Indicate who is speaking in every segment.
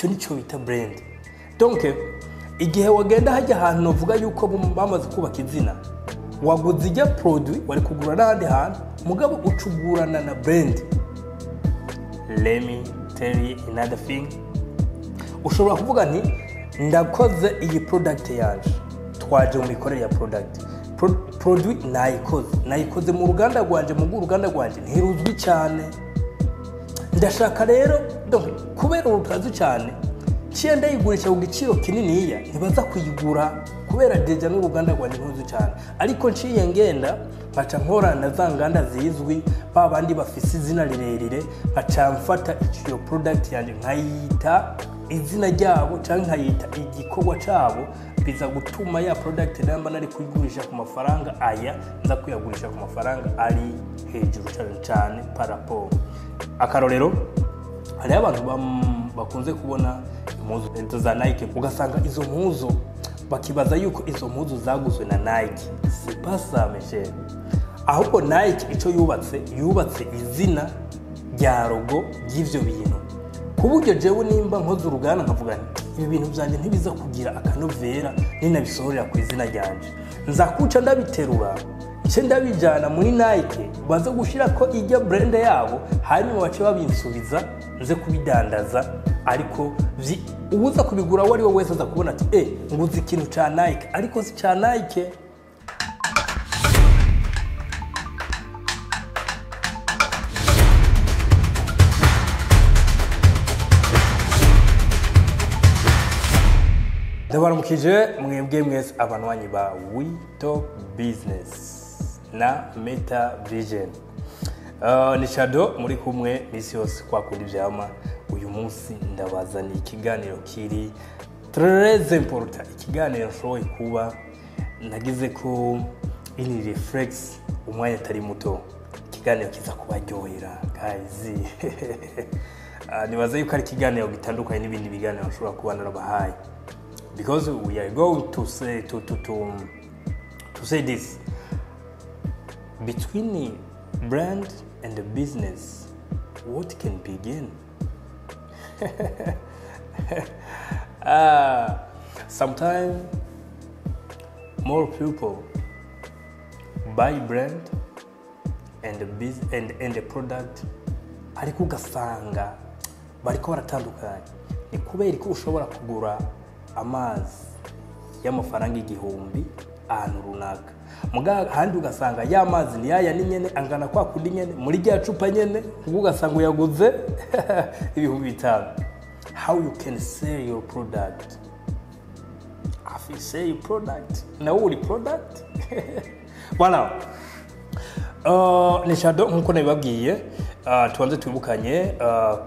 Speaker 1: Icyo nicyo bita brand. Donc igihe wagenda hajya ahantu novuga yuko bamaze kubaka izina, waguze ijya produit wari kugura n'ahandi hantu, mugabo ucugurana na brand. Let me tell you another thing. Ushobora kuvuga nti ndakoze iyi product yanje, twaje mu mikorere ya product. Produit nayikoze mu ruganda rwanje, mu ruganda rwanje ntiruzwi cyane, ndashaka rero donc kubera urutazi cyane ciye ndayigurisha ku giciro kininiya ntibaza kuyigura kubera deja n'uruganda rwanje ntiruzwi cyane. Ariko nciye ngenda nkaca nkorana za nganda zizwi, ba bandi bafise izina rirerire, nkaca mfata iyo product yanje nkayita izina ryabo canke nkayita igikorwa cabo, biza gutuma ya product namba nari kuyigurisha ku mafaranga aya nza kuyagurisha ku mafaranga ari hejuru cyane cyane par rapport. Akarorero, hariho abantu bakunze kubona impuzu za Nike, ugasanga izo mpuzu bakibaza yuko izo mpuzu zaguzwe na Nike. C'est pas ça, mes chers. Ahubwo Nike icyo yubatse, yubatse izina rya logo ry'ivyo bintu, ku buryo jewe nimba nkoze uruganda nkavuga nti ibi bintu byanjye ntibiza kugira akanovera ninabisohorera ku izina ryanje, nza kuca ndabiterura nce ndabijana muri Nike baze gushira ko ijya brand yabo, hanyuma bace babinsubiza nze kubidandaza. Ariko uwuza kubigura uwo ari we wese aza kubona ati nguze ikintu ca Nike, ariko si ca Nike. Ndabaramukije mwebwe mwese abanywanyi ba We Talk Business na Meta Vision. Ni Shadow muri kumwe misi yose kwa kundi vyama. Uyu munsi ndabazaniye ikiganiro kiri très important, ikiganiro nshoboye kuba nagize ko ini reflex umwanya atari muto, ikiganiro kiza kubaryohera guys. Nibaza yuko ari ikiganiro gitandukanye n'ibindi biganiro nshobora kuba narabahaye, because we are going to say to say this between brand and the business, what can begin? Sometimes more people buy brand and the and the product, ariko ugasanga bariko baratandukanye. Ni kubera ko ushobora kugura amazi y'amafaranga 1000 ahantu runaka, muga handi ugasanga ya mazi ni yaya ni nyene angana kwa kundi nyene muri rya cupa nyene, ugasanga uyaguze 5000. How you can sell your product? If you sell your product, na uri product. Voilà. Ni Shadow nkuko nabibabwiye, tubanze twibukanye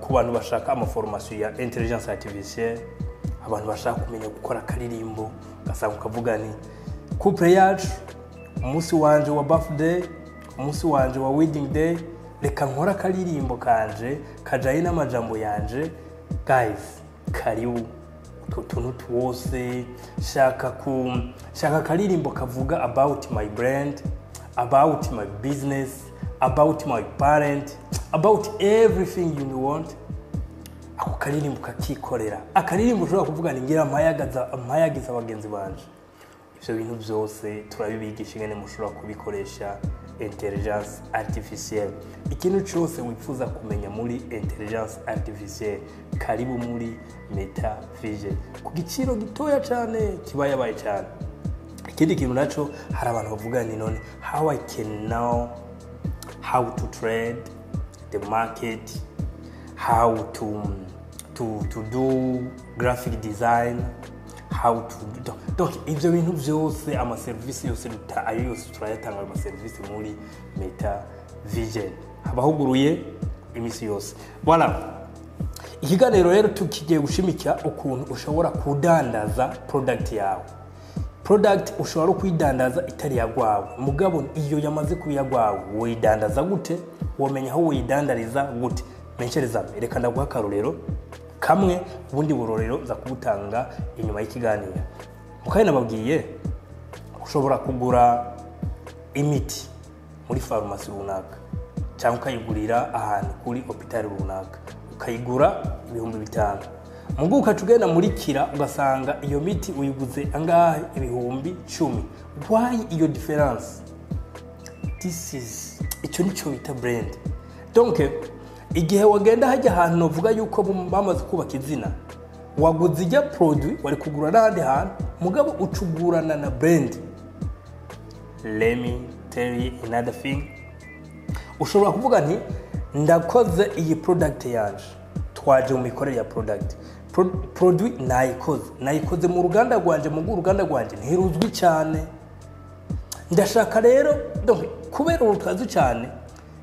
Speaker 1: ku bantu bashaka amaformation ya intelligence artificielle, abantu bashaka kumenya gukora akaririmbo, ugasanga ukavuga ni couple yacu, umunsi wanje wa birthday, umunsi wanje wa wedding day, reka nkora akaririmbo kanje kajaye n'amajambo yanje. Guys, karibu utwo tuntu twose. Shaka akaririmbo kavuga about my brand, about my business, about my parent, about everything you want. Ako karirimbo kakikorera, akaririmbo ushobora kuvuga ni ngira mpayagiza abagenzi banje. Ivyo bintu byose turabibigisha ingene mushobora kubikoresha intelligence artificielle. Ikintu cyose wifuza kumenya muri intelligence artificielle, karibu muri Meta Vision ku giciro gitoya cyane kibayabaye cyane. Ikindi kintu naco, hari abantu bavuga ni none how I can know how to trade the market, how to do graphic design, how to do. Donc ivyo bintu vyose, ama service yose ayo yose turayatanga, ama service muri Meta Vision abahuguruye imisi yose. Voilà. Ikiganiro rero tukigiye gushimika ukuntu ushobora kudandaza product yawe. Product ushobora kuyidandaza itari yagwawe, mugabo iyo yamaze kuyagwawe woyidandaza gute? Womenya aho woyidandariza gute? Menchereza, reka ndaguha akarorero kamwe, ubundi burorero za kubutanga inyuma y'ikiganiro. Mukaye nababwiye ushobora kugura imiti muri farumasi runaka, cyangwa ukayigurira ahantu kuri hospital runaka, ukayigura 5000. Mugu ukaca ugenda muri Kira, ugasanga iyo miti uyiguze angahe? 10,000. Why iyo difference? This is, icyo nicyo bita brand. Donc igihe wagenda hajya ahantu uvuga yuko bamaze kubaka izina, waguze ijya produit wari kugura n'ahandi hantu, mugabo ucugurana na brand. Let me tell you another thing. Ushobora kuvuga nti ndakoze iyi product yanje, twaje mu mikorere ya product. Produit nayikoze mu ruganda rwanje, mu uruganda rwanje ntiruzwi cyane. Ndashaka rero, donc kubera urutazi cyane,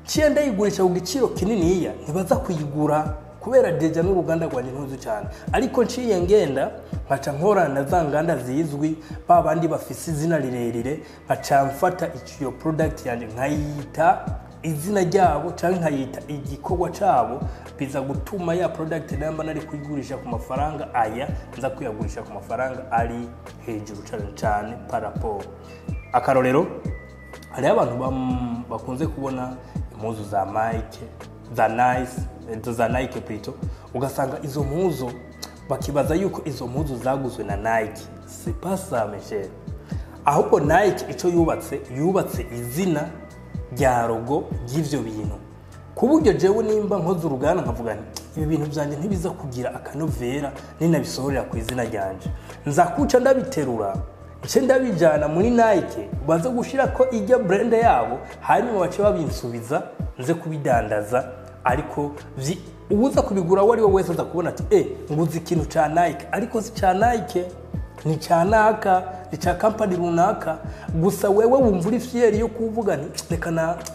Speaker 1: ciye ndayigurisha ku giciro kininiya, ntibaza kuyigura kubera déjà n'uruganda rwanje ntuzi cyane. Ariko nciye ngenda nkaca nkorana na za nganda zizwi, ba bandi bafise izina rirerire, nkaca mfata iyo product yanjye nkayita izina ryabo cyangwa nkayita igikorwa cyabo, biza gutuma ya product namba nari kuyigurisha ku mafaranga aya, nza kuyagurisha ku mafaranga ari hejuru cyane cyane par rapport. Akarorero, hariho abantu bakunze kubona impuzu za Nike, za Nice, za Nike plutôt, ugasanga izo mpuzu bakibaza yuko izo mpuzu zaguzwe na Nike. C'est pas ça, mes chers. Ahubwo Nike icyo yubatse, yubatse izina rya logo ry'ivyo bintu, ku buryo jewe nimba nkoze uruganda nkavuga nti ibi bintu byanjye ntibiza kugira akanovera ninabisohorera ku izina ryanje, nza kuca ndabiterura nce ndabijyana muri Nike, baze gushyira ko ijya brand yabo, hanyuma bace babinsubiza nze kubidandaza. Ariko uwuza kubigura uwo ari we wese aza kubona ati nguze ikintu cya Nike, ariko si cya Nike, ni cya naka, ni cya kampani runaka. Gusa wewe wumva uri fier yo kuvuga nti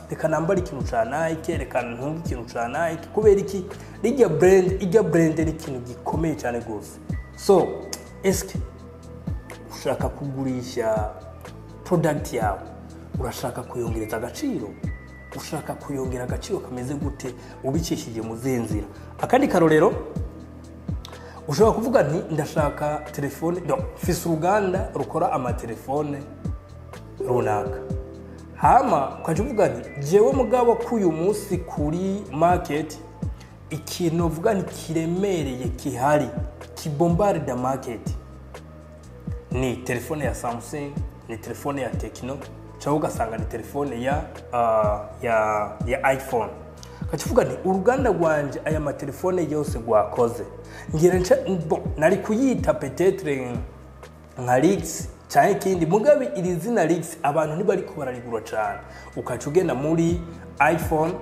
Speaker 1: reka nambare ikintu cya Nike, reka ntunge ikintu cya Nike. Kubera iki? Rijya brand, ijya brand ni ikintu gikomeye cyane rwose. So eske ushaka kugurisha product yawe, urashaka kuyongereza agaciro? Ushaka kuyongera agaciro kameze gute? Ubicishije mu zihe nzira? Akandi karorero, ushobora kuvuga nti ndashaka telefone, no, mfise uruganda rukora amatelefone runaka, hama ukaca uvuga nti jewe mugabo k'uyu munsi kuri market ikintu uvuga nti kiremereye kihari kibombarda market ni telefone ya Samsung, ni telefone ya Tecno, cyangwa ugasanga ni telefone ya iPhone. Ukaca nti uruganda rwanje aya matelefone yose rwakoze, ngira nce bon, nari kuyita peut-être nka Rix cyangwa ikindi, mugabe iri zina Rix abantu ntibariko bararigura cyane. Ukaca ugenda muri iPhone,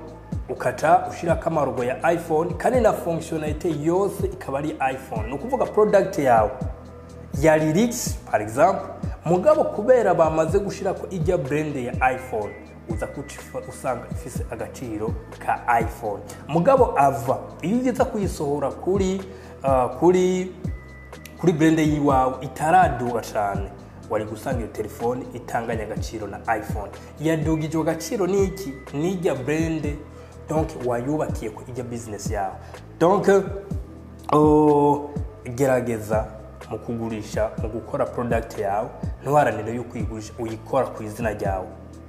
Speaker 1: ukaca ushirako amalogo ya iPhone, kandi na fonctionnalité yose ikaba ari iPhone. Ni ukuvuga product yawe ya Lyrics par exemple, mugabo kubera bamaze gushirako ijya brand ya iPhone, uza kuca usanga ifise agaciro ka iPhone. Mugabo ava iyo ugeze kuyisohora kuri brand yiwawe itaraduga cyane, wari gusanga iyo telefone itanganya agaciro na iPhone. Yadugije agaciro ni iki? Nijya brand. Donc wayubakiye ku ijya business yawe. Donc oh, gerageza mu kugurisha, mu gukora product yawe, ntuharanire yuko uyigurisha uyikora ku izina ryawe.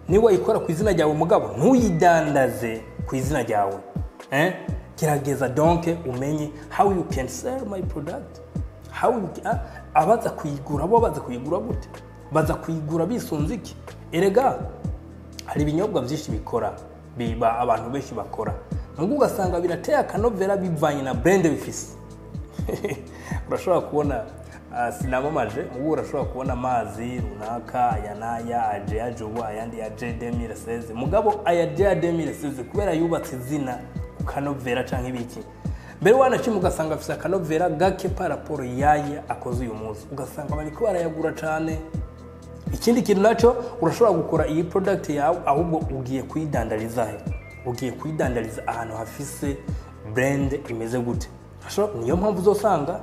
Speaker 1: Niba wayikora ku izina ryawe, mugabo ntuyidandaze ku izina ryawe, eh? Gerageza donc umenye how you can sell my product, how you, abaza kuyigura bo baza kuyigura gute, baza kuyigura bisunze iki? Erega hari ibinyobwa byinshi bikora biba abantu benshi bakora, nubwo ugasanga birateye akanovera bivanye na brand bifise. Urashobora kubona, sinamamaje, mubu urashobora kubona amazi runaka aya n'aya aje aje ubu, ayandi ya J 2016, mugabo aya J 2016 kubera yubatse izina ku kanovera canke ibiki mbere, wanashima ugasanga afise akanovera gake par rapport yaya akoze uyu munsi, ugasanga bariko barayagura cane. Ikindi kintu nacyo, urashobora gukora iyi product yawe, ahubwo ugiye kuyidandariza he? Ugiye kuyidandariza ahantu hafise brand imeze gute? Niyo mpamvu uzosanga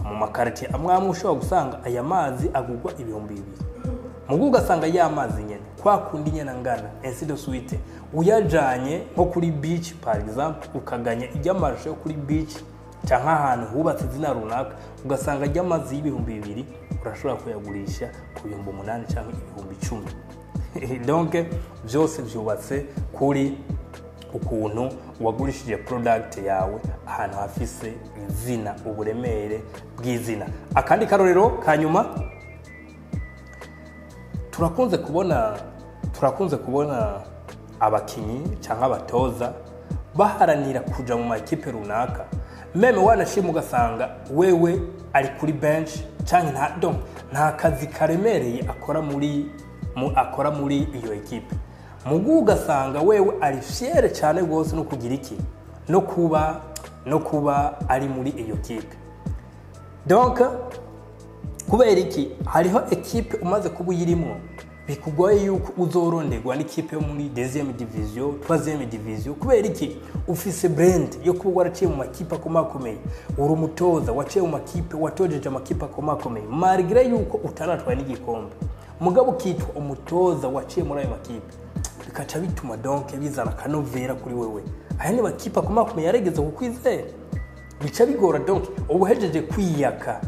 Speaker 1: mu makaritiye amwe amwe ushobora gusanga aya mazi agurwa 2000, mugu ugasanga ya mazi nyene kwa kundi nyene angana, ainsi de suite. Uyajanye nko kuri beach par exemple, ukaganya ijya marché yo kuri beach cyangwa ahantu hubatse izina runaka, ugasanga ajya amazi y'2000 urashobora kuyagurisha ku 8000 cyangwa 10,000. Donc byose byubatse kuri Ukuntu wagurishije product yawe ahantu hafise izina, uburemere bw'izina. Akandi karorero kanyuma, turakunze kubona abakinyi cyangwa abatoza baharanira kuja mu makipe runaka, même wanashima ugasanga wewe ari kuri bench cyangwa nta, donc nta kazi karemereye akora muri iyo ekipe. Mugu ugasanga wewe ari fier cyane rwose no kugira iki, no kuba ari muri iyo kipe. Donc kubera iki? Hariho ekipe umaze kuba uyirimo, bikugoye yuko uzoronderwa n'ikipe yo muri deuxième division, troisième division. Kubera iki? Ufise brand yo kuba waraciye mu makipe akomakomeye, uri umutoza waciye mu makipe, watojeje amakipe akomakomeye, malgré yuko utaratwaye n'igikombe, mugabo ukitwa umutoza waciye muri ayo makipe, bikaca bituma donc bizana akanovera kuri wewe. Aya ni makipe akomakomeye yaregeze kukwizera, bica bigora. Donc uba uhejeje kwiyaka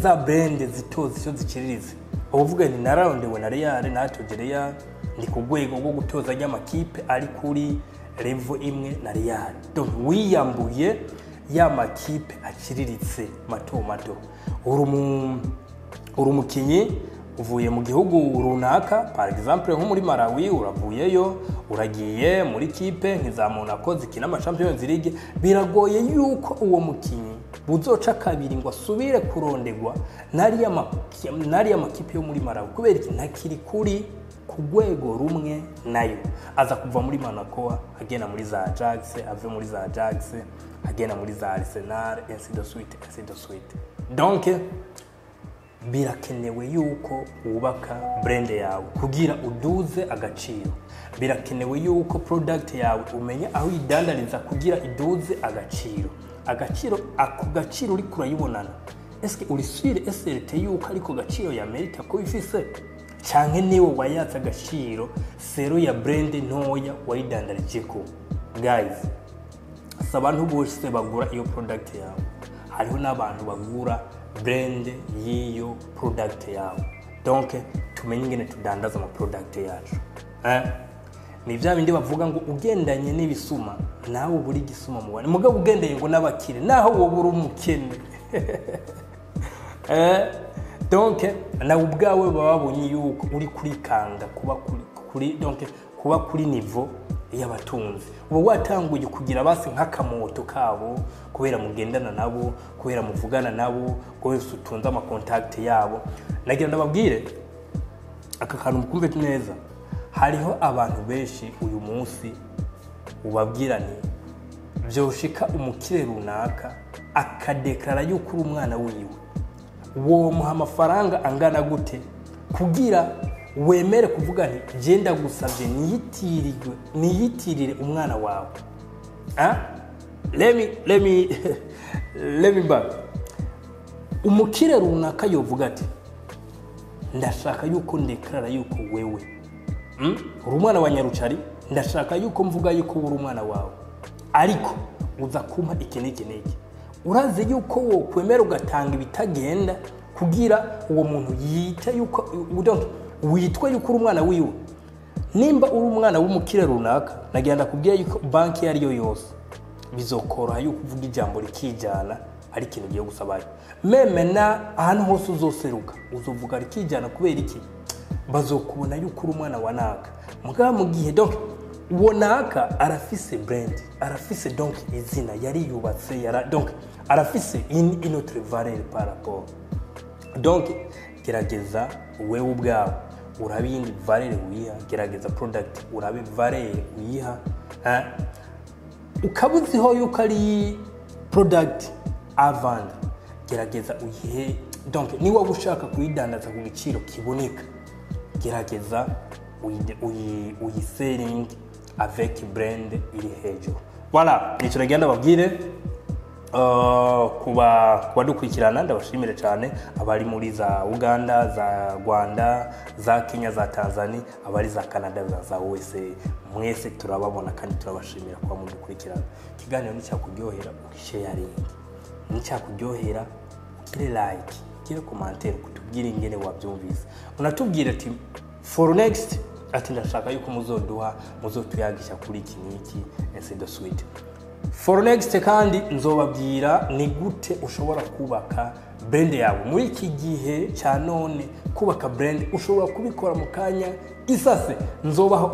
Speaker 1: za brand zito zicyo ziciriritse. Uba uvuga ni nararondewe na Real, natoje Real, ndi ku rwego rwo gutoza ry'amakipe ari kuri level imwe na Real. Donc wiyambuye ya makipe aciriritse mato mato. Uri umukinyi uvuye mu gihugu runaka, par exemple nko muri Malawi, uravuyeyo uragiye muri kipe nk'iza Monaco zikina ama Champions League. Biragoye yuko uwo mukinyi buzoca kabiri ngo asubire kurondegwa n'ariya makipe yo muri Malawi. Kubera iki? Ntakiri ku rwego rumwe nayo. Aza kuva muri Monaco agenda muri za Ajax, ave muri za Ajax agenda muri za Arsenal, ainsi de suite, ainsi de suite. Donc birakenewe yuko wubaka brand yawe kugira uduze agaciro. Birakenewe yuko product yawe umenya aho uyidandariza kugira iduze agaciro. Agaciro, ako gaciro uri kurayibonana, eske uri sûr et certain yuko ariko gaciro ya merita ko ifise, canke niwe wayatse agaciro selon ya brand ntoya wayidandarijeko? Guys, si abantu bose bagura iyo product yawe, hariho n'abantu bagura brand y'iyo product yawe. Donc tumenye ingene tudandaza ama product yacu, eh? Ni bya bindi bavuga ngo ugendanye n'ibisuma nawe ubura igisuma mu bandi, mugabo ugendanye ngo n'abakire naho wowe uri umukene, eh? Donc nawe ubwawe baba babonye yuko uri kurikanga kuba kuri, donc kuba kuri niveau y'abatunzi. Uba watanguye kugira basi nk'akamoto kabo kubera mugendana nabo, kubera muvugana nabo, kubera utunze ama contact yabo. Nagira ndababwire aka kantu mukumve neza. Hariho abantu benshi uyu munsi ubabwira ni byoshika umukire runaka akadeklara yuko uri umwana wiwe, womuha amafaranga angana gute kugira wemere kuvuga nti genda gusabye niyitirire umwana wawe? Ah? Let me back. Umukire runaka yovuga ati ndashaka yuko ndeklara yuko wewe, Uri umwana wa Nyarucari, ndashaka yuko mvuga yuko uri umwana wawe, ariko uza kumpa iki n'iki n'iki. Urazi yuko wokwemera ugatanga ibitagenda kugira uwo muntu yita yuko, donc witwa yuko uri umwana wiwe? Nimba uri umwana w'umukire runaka, nagira ndakubwira yuko banki iyo ari yo yose bizokoroha yuko uvuga ijambo rikijyana ari ikintu ugiye gusabayo. Même na ahantu hose uzoseruka uzovuga rikijyana. Kubera iki? Bazokubona yuko uri umwana wa naka. Mugabo mu gihe donc uwo naka arafise brand, arafise donc izina yari yubatse, yara, donc arafise une autre valeur par rapport. Donc gerageza wewe ubwawe urabe iyindi valeur wiha. Gerageza product urabe valeur uyiha, eh? Ukaba uziho yuko ari product avanda, gerageza uyihe. Donc niba ushaka kuyidandaza ku giciro kiboneka, gerageza uyiselling avec brand iri hejuru. Voilà, nicyo nagenda babwire. Kuba dukurikirana ndabashimire cyane, abari muri za Uganda, za Rwanda, za Kenya, za Tanzania, abari za Canada, za USA, mwese turababona kandi turabashimira kuba mudukurikirana. Ikiganiro nicyakuryohera ugisharinge, nicyakuryohera ugire like, ugire commentaire kutubwira ingene wabyumvise, unatubwira ati for next. Ati ndashaka yuko muzoduha, muzotuyagisha kuri iki n'iki, ainsi de suite. For next kandi nzobabwira ni gute ushobora kubaka brand yawe muri iki gihe cya none. Kubaka brand ushobora kubikora mu kanya isase. Nzobaha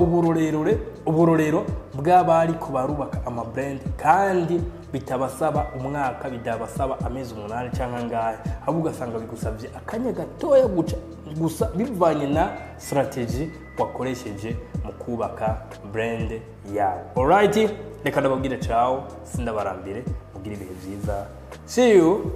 Speaker 1: uburorero bw'abari ko barubaka ama brand kandi bitabasaba umwaka, bitabasaba amezi 8 cyangwa angahe, ahubwo ugasanga bigusabye akanya gatoya guca gusa, bivanye na strategy wakoresheje mu kubaka brand yawe. Alright, reka ndababwire ciao, sindabarambire, mugire ibihe byiza. See you.